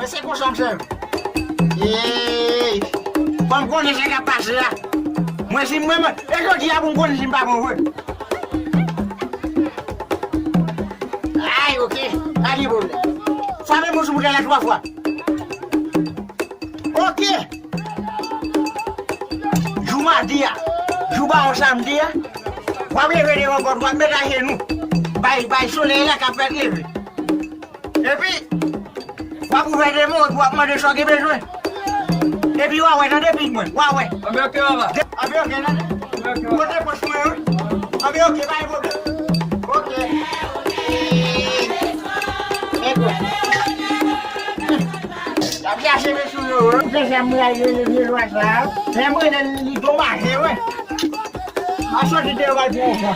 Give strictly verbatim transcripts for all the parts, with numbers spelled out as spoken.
Se konsa, mesye. Ey! Fò m konnen sa k ap pase a. Mwen, si mwen, mwen, e jodi a pou m konnen si m pa bon vre. Ay, oke. Pa gen pwoblèm. Frape moun sou boutèy la twa fwa. Oke. Jou madi a, jou bawon samdi a, w ap leve devan pòt, w ap met ajenou. Bay, bay solèy la k ap fèk leve. Epi, w ap ouvè de men w, epi w ap mande sa w gen bezwen. Epi w a wè, tande pitit mwen, w a wè. Anben oke, papa. Anben oke, tande. Anben oke, papa. Pote pòch mwen, wi. Anben oke, pa gen pwoblèm. Oke. Epi, y ap chache mesye yo, wi. Se sa m rele vye lwa sa a. Lè m rele l, li domaje, wi. A soti deyò, pa di yon fwa.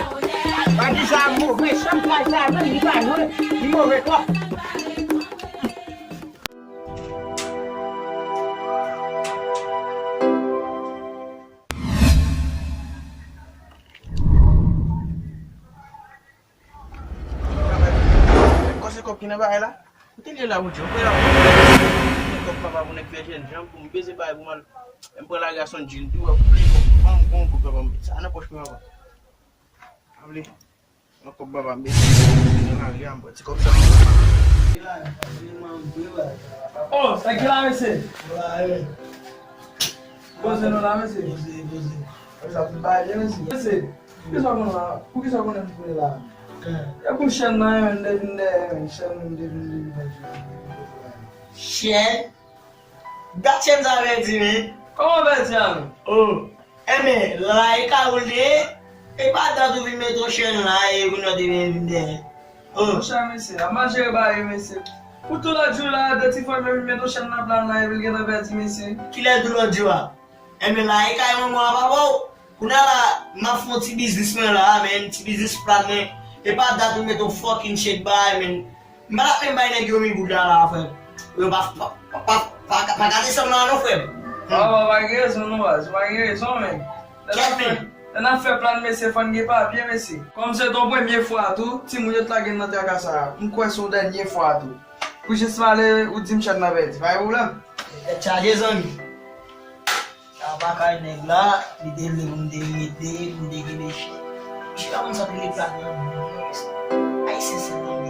Pa di sa move, chanm kay sa menm, li pa jwe, li move twòp. Kòb se kòb ki nan bagay la? Ou te lye la, Bondye, ou kwè la, Bondye. Kòb papa pou nèg fè jènjan, pou m peze bagay pou m al, m pran lari a Sondjil, di wè, pou li kòb, ban m gon kòb papa m. Sa nan pòch mwen, papa. Pa vle. Yon kòb papa m, mete nan lari a, m pran ti kòb sa. Oh, sa ki la, mesye? Poze nou la, mesye. Poze, poze. Sa pou bagay, mesye. Mesye, poukisa w konnen la? Poukisa w konnen m konnen la? E pou chèn nan, men, m te vin dèyè, men, chèn nan, m te vin, m te vin dèyè. Chèn? Gad chèn sa pèdi, men. Kòman pèdi a, men? Oh. Enben, la e kay ou l te ye. E pa dat ou vin mete yon chèn la, e kounye a w te vin vin dèyè. Oh. Monchè, mesye, a mal jere bagay yo, mesye. Pou tou lòt jou la, de ti fwa m vin mete yon chèn nan pla m la, epi l gentan pèdi, mesye. Kilè tou lòt jou a? Enben, la e kay manman w a papa w. Kounye a la, m ap fè yon ti biznis mwen la, men, ti biznis plat mwen. E pa dat ou mete yon fucking chèk bagay, men. M pa t ap menm bay nèg yo mil goud la, la, frè m. Yo pa, pa, pa, pa, pa, pa gade sanm nan non, frè m. Papa, pa gen rezon non, baz. Pa gen rezon, men. Lè n ap fè, lè n ap fè plan, mesye, fò n gen papye, mesye. Kòm se t yon premye fwa tou, timoun yo t lage n nan traka sa a. M kwè se yon dènye fwa tou. Pou jis malere, ou di m chèn nan pèdi. Pa gen pwoblèm. Tèt chaje, zanmi. Sa pa kay nèg la, li te vle pou m te rete, pou m te kenbe chèn. Misye pa konn sa te rete la nan men mwen, mesye. Ayisyen se nan men.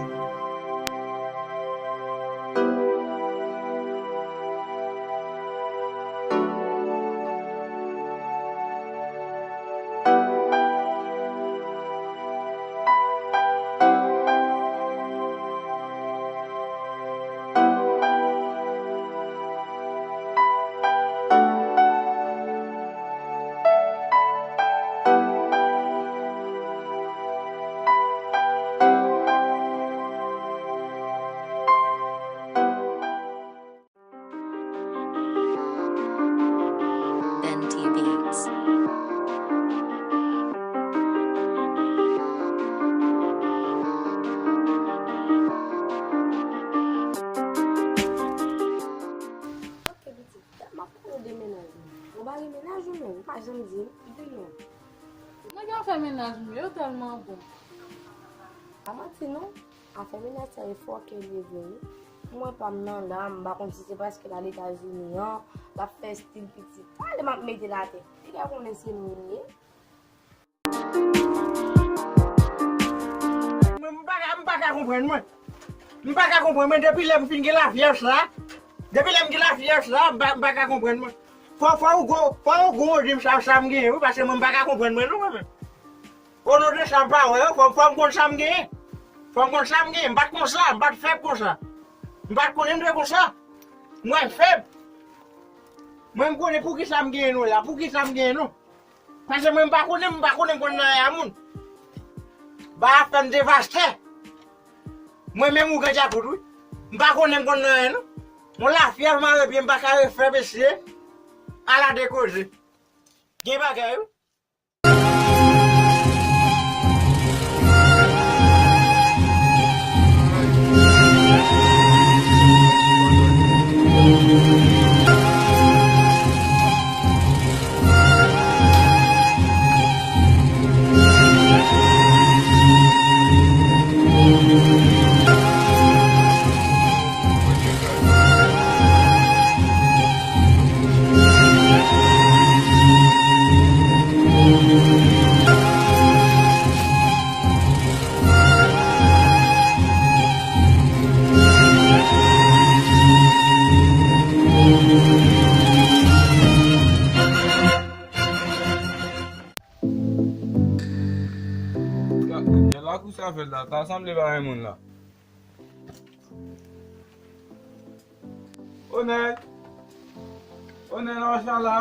Ben T Beats. Ok, pitit, m ap pale de mennaj mwen. Ou pa gen mennaj ou menm, ou pa janm di m, di non. Nèg yo fè mennaj m yo tèlman bon. Pa manti non, afè mennaj sa e fòkè l ye vre wi. M wè pa m nan la, m pa konn si se paske l al Etazini an, l ap fè estil pitit. Talè m ap mete l atè. Piga konnen se mwen ye. Mwen, m pa ka, m pa ka konprann mwen. M pa ka konprann mwen depi lè m fin gen lafyèv sa. Depi lè m gen lafyèv sa, m pa, m pa ka konprann mwen. Fò, fò ou gon, fò ou gon di m sa, sa m genyen wi, paske mwen m pa ka konprann mwen non mwen menm. O non de sa m pa wè yo, fò, fò m konn sa m genyen. Fò m konn sa m genyen, m pa t konsa, m pa t fèb konsa. M pa t konnen m te konsa. Mwen fèb. Mwen m konnen poukisa m genyen non la, poukisa m genyen non. Paske mwen m pa konnen, m pa konnen m konn nan aya moun. Ba ap fè m devastè. Mwen menm ou ganja kout wi. M pa konnen m konn nan aya non. Yon lafyèv mare pye m pa ka refè mesye. Ala de koze. Gen bagay wi. Ak ou sa fèt la, ta sanble pa yon moun la. Onè! Onè, nan machin la.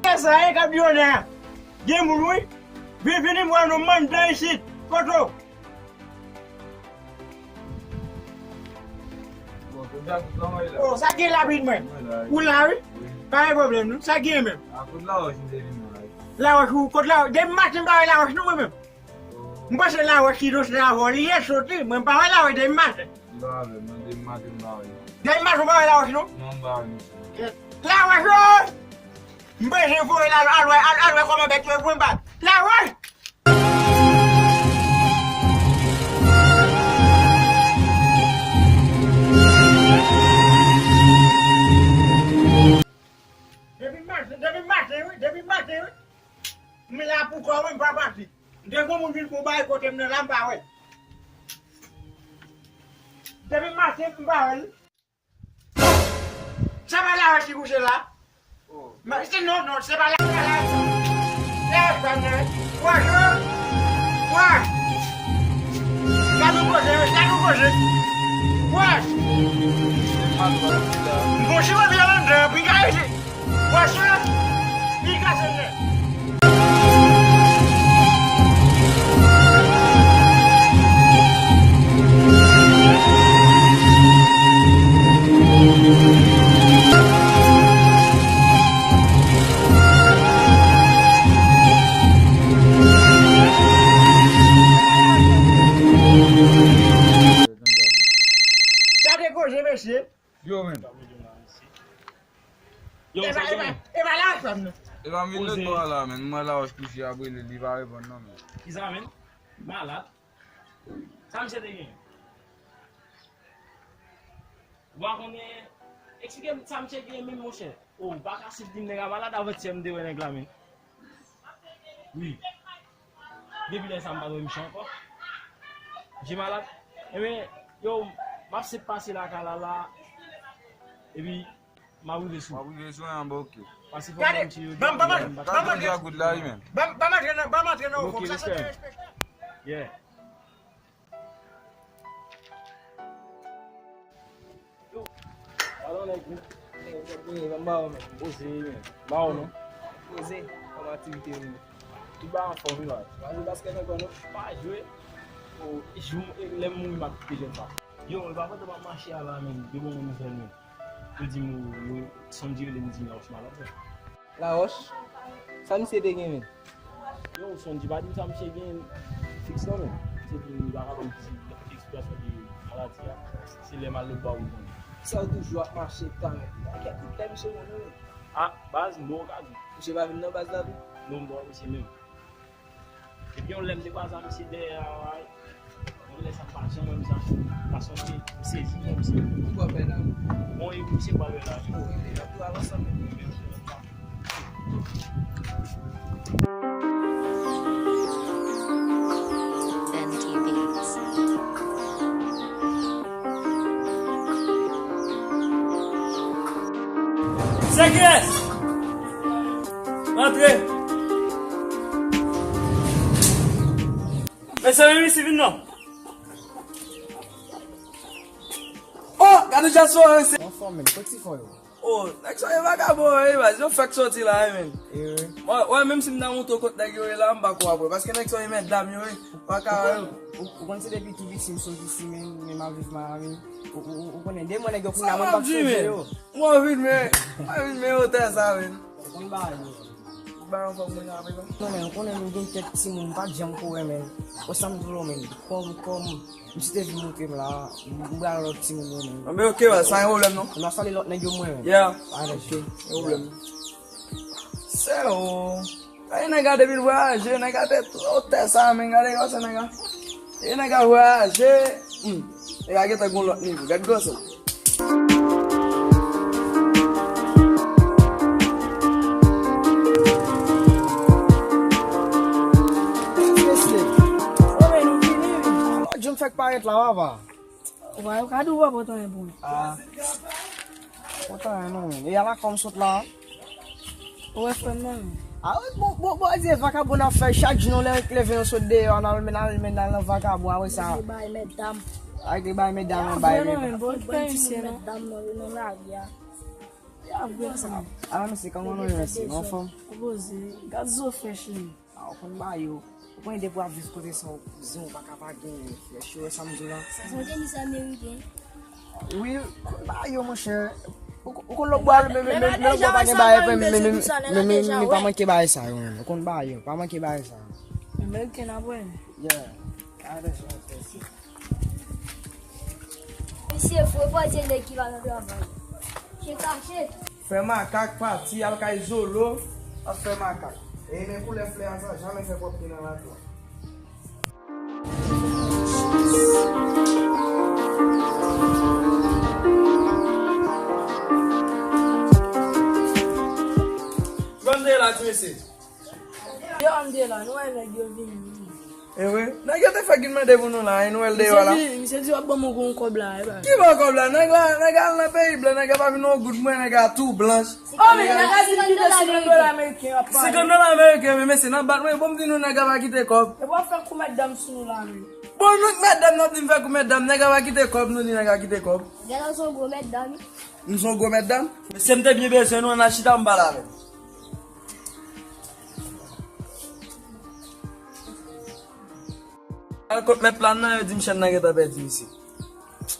Kisa sa ye k ap di Onè a? Gen moun wi. Vin, vini m wè nou mandan isit. Kote w? Bon, kote Jacob la, mwen la. Oh, sa gen la vin mwen. Mwen la, wi. Ou la, wi. Wi. Pa gen pwoblèm, non. Sa gen menm. A, kote Lawòch m te vin nan la, wi. Lawòch ou, kote Lawòch? Depi maten m pa wè Lawòch, non, mwen menm. M panse Lawòch ki danse avè w, li ye soti, mwen m pa wè Lawòch depi maten. Li pa avè m, non, depi maten m pa wè li. Depi maten w pa wè Lawòch, non? Non, m pa wè misye. Lawòch, o! M bezwen voye l al, al wè, al, al wè kòman bèt yo pran bal. Lawòch! Depi maten, depi maten, wi, depi maten, wi. M la pou kò mwen, m pa pati. M te gon moun vin pou bay kote m nan la, m pa wè. Depi maten, m pa wè l. Se pa Lawòch ki kouche la? Oh. Men, se non, non, se pa Lawòch, se pa Lawòch. Lawòch pa nan. Wè, wè. Gad yon koze, gad yon koze. Wè. M gon cheve byen anndan, piga isi. Wè, se piga se nèt. Gade koze, mesye. Yo, men. Yo, e pa, sa e pa, gen? E pa la fanm nan. E pa m vin lòt bò a la, men. M wè Lawòch kouche ap rele, li pa reponn non, men. Kisa, men? Malad. Sa misye te gen? Ou pa konnen, eksplike m sa misye gen menm, monchè. O, ou pa ka sot di m nèg la malad, avantyè m te wè nèg la, men. Wi. Depi lè sa m pa t wè misye ankò. Misye malad. Ebyen, yo, m ap se pase lakay la la. Epi, m ap rive sou. M ap rive sou, an, bon, oke. Pase fò misye yo. Gade, ban m, ban m, ban m antre. Ban m antre nan, ban m antre nan. Oke, respè. Yeah. Yo, padon nèg, wi. Nèg, nèg, wi, ban m ba ou, men. Poze, men. Ba ou, non. Poze, kòm aktivite, wi. Tout bagay anfòm, wi, la. Pa jwe baskèt ankò, non. Pa jwe. O, jou, e, lè m mouri, m ap kite jèn sa. Yo, e pa pandan m ap mache a la, men, de bon nouvèl, men. Yo di m, yo, Sondy rele m, di m Lawòch malad, men. Lawòch? Sa misye te gen, men? Yo, Sondy pa di m sa misye gen fiks non, men. Se pou li pa ka ban m ti eksplikasyon de maladi a. Se lè m al lòt bò wi konnen. Sa w toujou ap mache tan, men. Kèk kout lè misye konnen, men. A, baz, m bon ka di. Misye pa vin nan baz la tou? Non, m pa wè misye menm. Epi yon lè m te kwaze ak misye dèyè a, Yon lè sa m pa janm wè misye ankò. Paske m te, m sezi kòmsi. Ki bò pè la? Bon, e misye pral wè la. Oh, e, e, n ap tou al ansanm, men. Senkiyès! Rantre! Mesye, vin isi, vin non. Oh, gade djaspora, mesye. Anfòm, men, kot ti fò yo? Oh, nèg sa yo vagabon, wi, baz. Yo fèk soti la, wi, men. E wi. Mwen, wè, menm si m ta montre w kot nèg yo ye la, m pa ko apre. Paske nèg sa yo, medam yo, wi. Pa ka wè yo. Ou, ou konn se depi tou piti m sot isi, men, men m ap viv Miami. Ou, ou, ou, ou konnen, de mwen nèg yo kounye a, mwen m p ap sonje yo. Mwen vin, men, mwen vin, men, otè sa, men. Ou konn bagay yo. Ba yon fòm mwen ape, non? Non, men, ou konnen nou gen kèk timoun, m pa t janm ko wè, men. Ou sa m di w, men. Kòm, kòm, misye te vin montre m la, m, m pral lòt timoun yo, men. Anben, oke, baz, sa yon pwoblèm, non? M ap salye lòt nèg yo, mwen, men. Yeah. Alèz. Oke, yon pwoblèm. Se ou. Ay, nèg la depi l vwayaje, nèg la te otè sa, men gade gwosè nèg la. E nèg la vwayaje, hmm. Nèg la gentan gon lòt nivo, gad gwosè l. Mesye, o men nou fini wi. Alò, John fèk parèt la, papa. Ou pa, ou ka di ou pa pran tan pou mwen. Ah. Pran tan non, men. E ala kòm sot la. Ou wè frè m nan, men. A wi, bon, bon, Bondye, vakabon n ap fè chak jou, nou lè leve, nou sot deyò, n al, n al, n al nan vakabon, apre sa. Li bay mètdam. Ak li bay mètdam, an bay. Bon, li pè misye, non. Mètdam nan, yo nan lari a. Ya vre sa. Ala mesye, kòman nou ye mesye? Anfòm? Poze, gad zo frèch li. A, ou konn ba yo. Ou konn depi w ap viv kote sa, ou zen ou pa ka pa genyen frèch. Ou wè sa m di w la? Sa se yon tenis ameriken. Wi, ou konn ba yo, monchè. Ou, ou konn lòt bwa, men, men, men, men lòt bwa pa gen bagay, men, men, men, men, men pa manke bagay sa yo, men. Ou konn ba yo, pa manke bagay sa yo. Ameriken ap wè. Yeah. Attention, attention. Mesye, fò pa di nèg ki pa nan travay. Se kache. Fè makak pati, al kay Zolo, ap fè makak. E men koulè flè a sa, janmè fè pwòpte nan lakou a. Ban m de la, ti mesye. Yo, an de la, nou wè nèg yo vini. E vre? Nèg yo te fèk vin mande pou nou la, e nou wè l deyò la. Misye di, misye di w ap ban m yon kòb la, e ba. Ki bò kòb la? Nèg la, nèg la al nan peyi blan, nèg la pa vin yon goud mwen, nèg la tou blanch. O, men nèg la di l kite senkant dola ameriken, ap pale. Senkant dola ameriken, men mesye, n ap bat mwen, bon, m di nou nèg la pa kite kòb. E w ap fè kou mètdam sou nou la, men. Bon, nou k mètdam, n ap di m fè kou mètdam, nèg la pa kite kòb, nou di nèg la kite kòb. Gade w se yon gwo mètdam. M se yon gwo mètdam? Mesye, m te byen bezwen nou, ann al chita, m pale avè l. Al kot mèt plan nan, yo di m chèn nan gentan pèdi, mesye.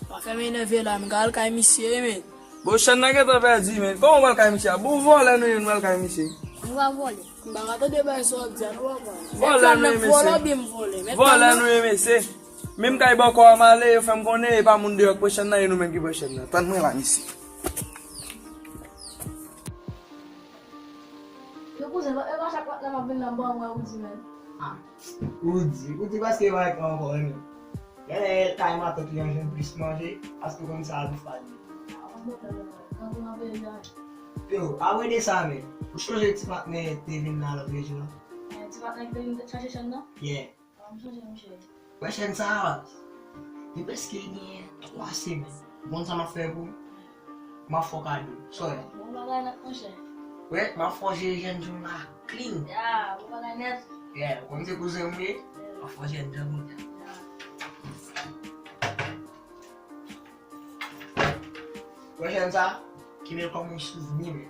Pa fè m enève la, m ka al kay misye, men. Bon, chèn nan gentan pèdi, men. Kòman w pral kay misye a? Bon, vòlè nou ye, nou pral kay misye. Nou pa vòlè. M pa ka tande bagay sa w ap di a, nou pa vòlè. Vòlè nou ye, mesye. Vòlè nou ye, mesye. Menm kay bòkò a m ale, yo fè m konnen, e pa moun deyò k pran chèn nan, e nou menm ki pran chèn nan. Tann mwen la, mesye. Yo kouzen, e pa chak maten m ap vin la m ba w mwen Woody, men. Ah, Woody, Woody paske e pa ankò, men. Genlè kay matant li an jwenn plis manje, paske konn sa a bif pa li. Ah, bon, bon, bon, bon. Kankou nan peyi a. Yo, apre de sa, men, ou chonje ti patnè te vin la lòt jou la? Eh, ti patnè ki te vin chache chèn nan? Yeah. Ah, m chonje, m chonje. Wè chèn sa a, li prèske gen twa semèn. Ou konn sa m ap fè pou ou? M ap fè w kado. Sa w wè? Bon bagay nèt, monchè. Wè, m ap fè w jere jèn jan w la clean. Ya, bon bagay nèt. Yeah, ou konn se kouzen m ye? M ap fè w jere jèn jan w la. Ya. Pwochèn sa, kenbe l kòm yon souvni, men.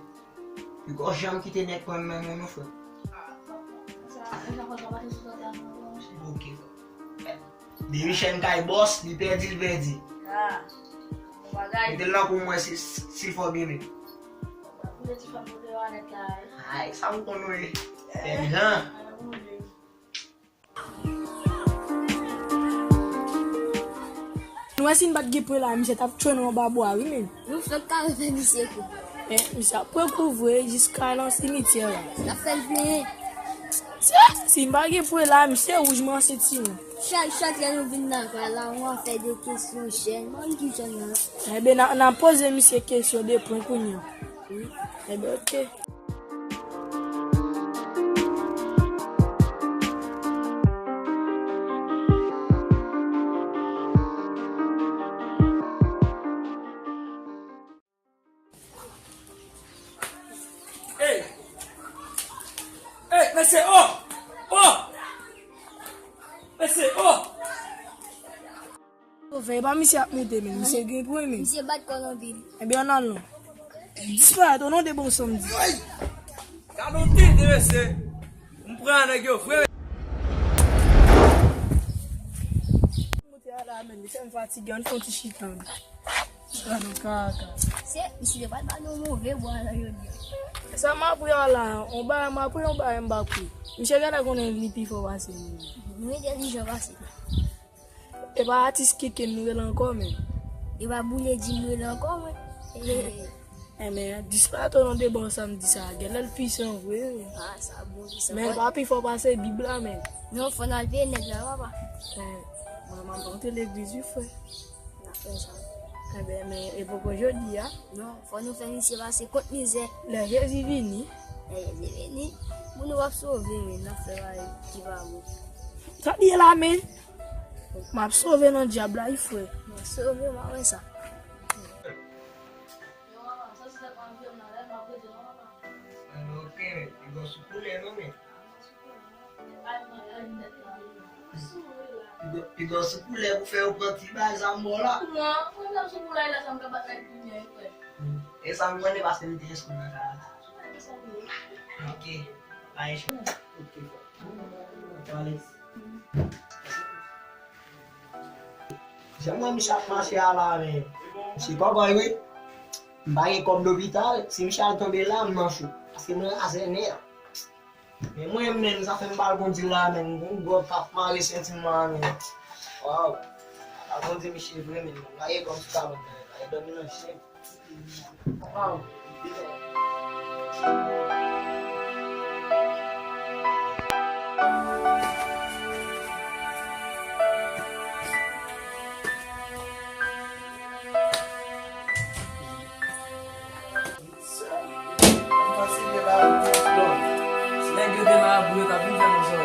Li poko janm kite nèg pran nan men nou, frè. Ok, frè. Depi chèn kay bòs, li pèdi, li pèdi. Mete l nan kou mwen si, si fò byen, men. Ay, sa m konn, wi. Fè jan. Nou wè si n pa t gen pwen la, misye t ap tchwe nou anba bwa, wi, men. Nou fèk ka fè misye kou. Men, misye ap pran kou vre jiska nan simityè la. N ap fè l plenyen. Si, si n pa gen pwen la, misye wouj manse timoun. Chak, chak lè nou vin nan kay la, yon afè de kesyon, chèn, mwen ki chèn nan. Enben, n a, n a poze misye kesyon de pwen kounye a. Wi. Enben, oke. Ey! Ey, mesye, oh! Oh! Mesye, oh! Sovè, e pa misye ap moute, men misye gen pwen, men. Misye bat kò l anpil. Ebyen, ann al non. Disparèt, o non de bon Sanmdi. Gade yon tete, mesye. M pran nèg yo vre. Moute a la, men, li fè m fatige, ann fè yon ti chita, men. Gade yon kaka. Se, misye pral ba nou move bwa la jodi a. Sa m ap ri a la, yon bagay m ap ri, yon bagay m p ap ri. Misye genlè konnen li pi fò pase m. Nou entèlijan pase. E pa atis Kiken nou rele ankò, men. E pa boule di m rele ankò, mwen. Enben, dispato non de bon Sanmdi sa, genlè l pwisan vre, wi. Ah, sa bon, wi, sa. Men pa pi fò pase Bib la, men. Non, fò n al peye nèg la, papa. Mwen, mwen, m ap monte legliz, wi, frè. N ap fè sa. Enben, men, e poko jodi a. Non, fò nou fè misye pase kont mizè. Lè Jezi vini. Lè Jezi vini, moun yo p ap sove, men n ap fè bagay ki pa bon. Sa l ye la, men? M ap sove nan dyab la, wi, frè. M ap sove, m ap wè sa. Ok. Piga w sou koulè non, men. Piga, piga w sou koulè pou fè yo pran ti bagay sa m ba w la. Kouman? Mwen menm sou koulè la, sa m ka bat ak limyè, frè. E sa m konnen paske m te eskou nan kay la. Ok. Pa gen chans. Ok, frè. Alex. Jan m wè misye ap mache a la, men, misye kòkòy wi. M pa gen kòb lopital, si misye al tonbe la, m nan cho. Paske mwen razè nèt. Men mwen menm, sa fè m pa al kondi la, men, m gon dwòg k ap mare senti m la, men. Waw. Pa kondi misye vre, men, m pa gen kòb sou kabòt, men, m pa gen dòmi nan chen. Si nèg yo te la pou yo ta vin fè nou sa.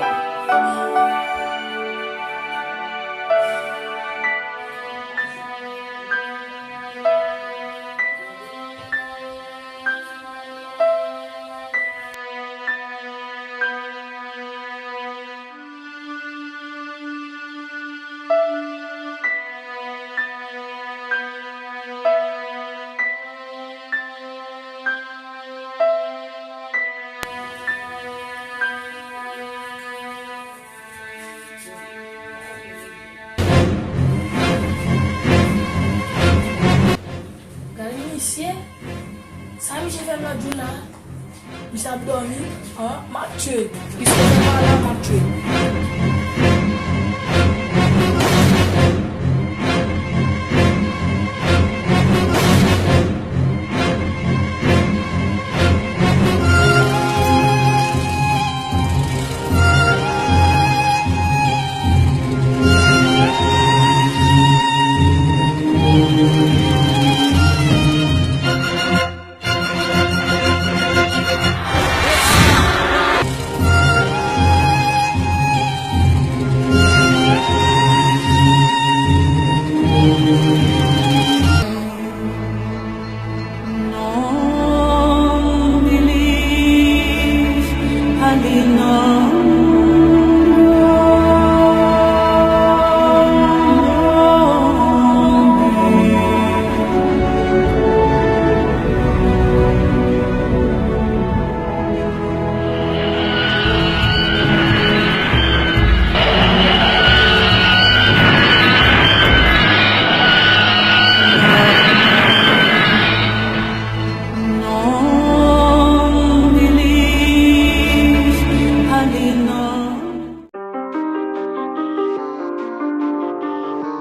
Gade misye, sa misye fè m lòt jou la? Misye ap dòmi, an, m ap tchwe. Piske se pa la, m ap tchwe.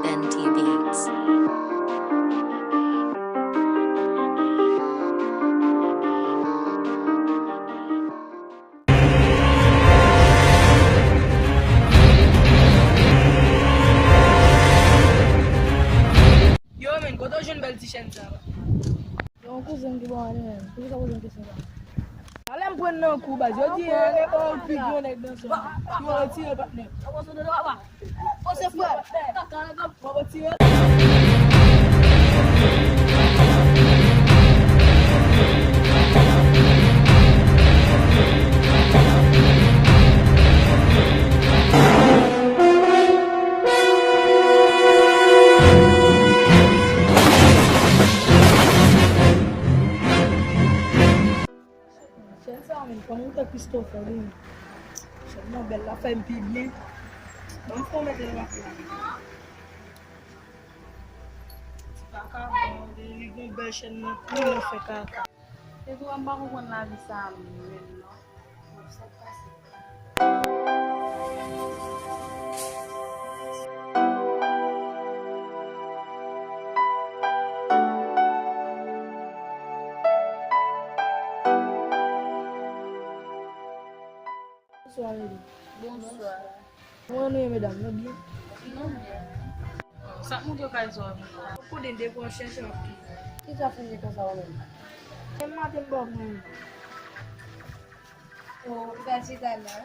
Ben T Beats. Yo, men, kote w jwenn bèl ti chèn sa la? Yon kouzen ki ban mwen li menm. Poukisa w poze m kesyon sa? Talè m pran nan kou, baz. Yo di, e, e, o, pi gwo nèg nan zòn nan. Yo retire patnè. O, se frè. Kaka nan kòb. Mwen retire. Chèn sa a menm, kòman ou te Christopher li menm? Chèn nan bèl, l ap fè m pi byen. Ban m fè yon mete l nan pye. Ti vagabon, li gen bèl chèn nan kou, l ap fè kaka. Se tou, m pa konprann lavi sa a menm non. Bon, sa k pase? Bonswa, Lili. Bonswa. Kòman nou ye, medam? Nou byen? Nou byen. Sa k monte w kay zòn? Kote n te pran chèche w ap touye. Kisa fini konsa ou menm? Menm maten m pa konn. O, ou ta chita la?